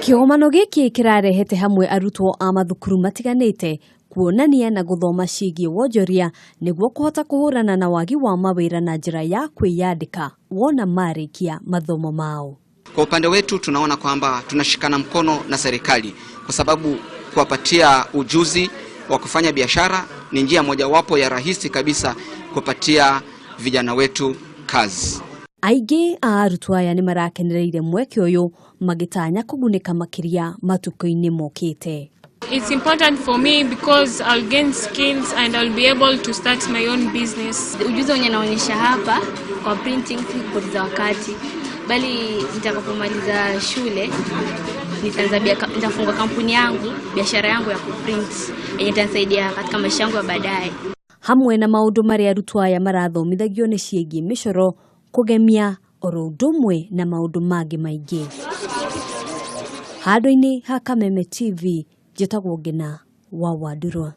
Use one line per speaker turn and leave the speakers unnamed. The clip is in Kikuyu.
Kĩgomano gĩkĩ kĩrarehete hamwe arutwo a mathukuru matiganĩte kuonania na gũthoma ciĩgiĩ wonjoria nĩguo kũhota kũhũrana na wagi wa mawĩra na njĩra ya kwĩyandĩka wona marĩkia mathomo mao.
Kwa upande wetu tunaona kwamba tunashikana mkono na serikali kwa sababu kuwapatia ujuzi wa kufanya biashara ni njia mojawapo ya rahisi kabisa kupatia vijana wetu kazi.
Aingĩ a arutwo aya nĩ marakenereire mweke ũyũ magĩtanya kũgunĩka makĩria matukũ-inĩ mokĩte.
It's important for me because I'll gain skills and I'll be able to start my own business.
Ujuzi wenye naonyesha hapa kwa printing si kupoteza wakati, bali nitakapomaliza shule nitaanza nitafungua kampuni yangu, biashara yangu ya kuprint yenye itanisaidia katika maisha yangu ya baadaye.
Hamwe na maũndũ marĩa arutwo aya marathomithagio nĩ ciĩgiĩ mĩcoro, kũgemia oro ũndũ ũmwe na maũndũ mangĩ maingĩ. Handũ-inĩ ha Kameme TV, njĩtagwo Ngina wa Wandurwa.